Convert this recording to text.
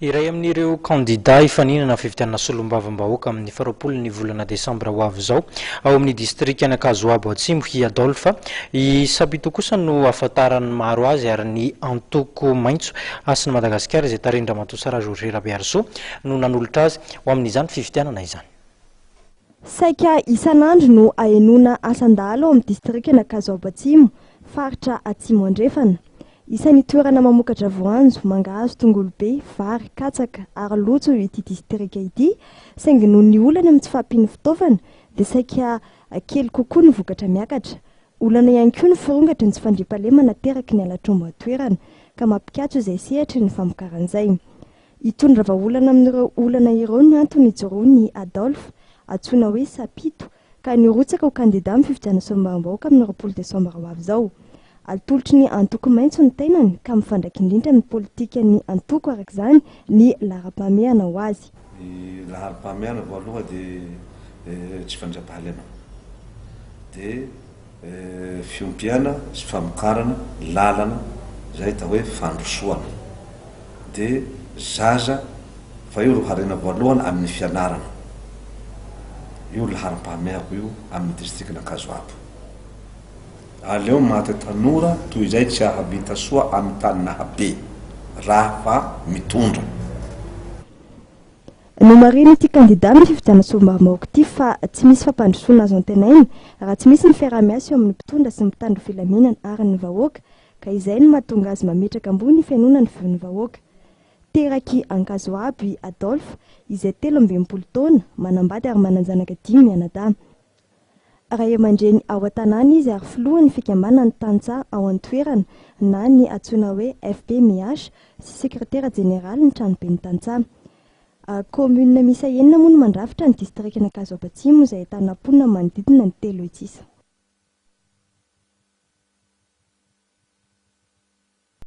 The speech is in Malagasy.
Iray amin'ireo kandidà hifaninana fifidianana solombavambahoaka amin'ny faharoapolo ny volana desambra ho avy izao ao amin'ny distrikan'Ankazoabo Atsimo i Adolphe. I Sapito kosa no ahafantaran'ny maro azy ary ny antoko Maitso Hasin'i Madagasikara izay tarihin-dRamatoa Sarah Georget Rabearisoa no nanolotra azy ho amin'izany fifidianana izany. Saika isan'andro no ahenoana asan-dahalo ao amin'ny distrikan'Ankazoabo Atsimo, faritra Atsimo Andrefana. Isan'ny toerana mamokatra voanjo, mangahazo, tongolo be, vary, katsaka ary lotso ity distrika ity, saingy noho ny olana amin'ny tsy fahampian'ny fitaovana dia saika kely kokoa ny vokatra miakatra. Olana ihany koa ny firongatry ny tsy fandriampahalemana ateraky ny halatr'omby an-toerana, ka mampikatso izay sehatry ny famokarana izay. Hitondra vahaolana amin'ireo olana ireo ny antony ijoroan'i Adolphe, antsoina hoe Sapito, ka nirotsaka ho kandida amin'ny fifidianana solombavambahoaka amin'ny 20 desambra ho avy izao. Atolotry ny antoko Maitso ny tenany ka mifandraika indrindra amin'ny politikan'ny antoko araka izany ny laharam-pahamehana ho azy. Ny laharam-pahamehana voalohany dia tsy fandriampahalemana, dia fiompiana sy famokarana lalana izay atao hoe fandrosoana, dia zaza fa io ro harena voalohany amin'ny fianarana, io laharam-pahamehako io amin'ny distrikan'Ankazoabo. Aleo maty tanora toy izay tsy ahavita soa amin'ny tany nahabe raha fa mitondra. Nomarihin'ity kandida amin'ny fifidianana solombavambahoaka ity fa tsy misy fampandrosoana azo antenaina raha tsy misy ny fiaraha-miasa eo amin'ny mpitondra sy ny mpitandro filaminana ary ny vahoaka ka izay no mahatonga azy mametraka ambony ny fihainoana ny feon'ny vahoaka. Terak'i Ankazoabo i Adolphe izay 63 taona, manambady ary manan-janaka dimy mianadahy. Ray aman-dreny ao an-tanàna izy ary filohan'ny fikambanan'ny tantsaha ao an-toerana na ny antsoina hoe FPMIH sy sekretera jeneralin'ny tranoben'ny tantsaha. Kaominina miisa enina moa no mandrafitra ny distrikan'Ankazoabo Atsimo izay ahitana mponina manodidina ny 300 isa.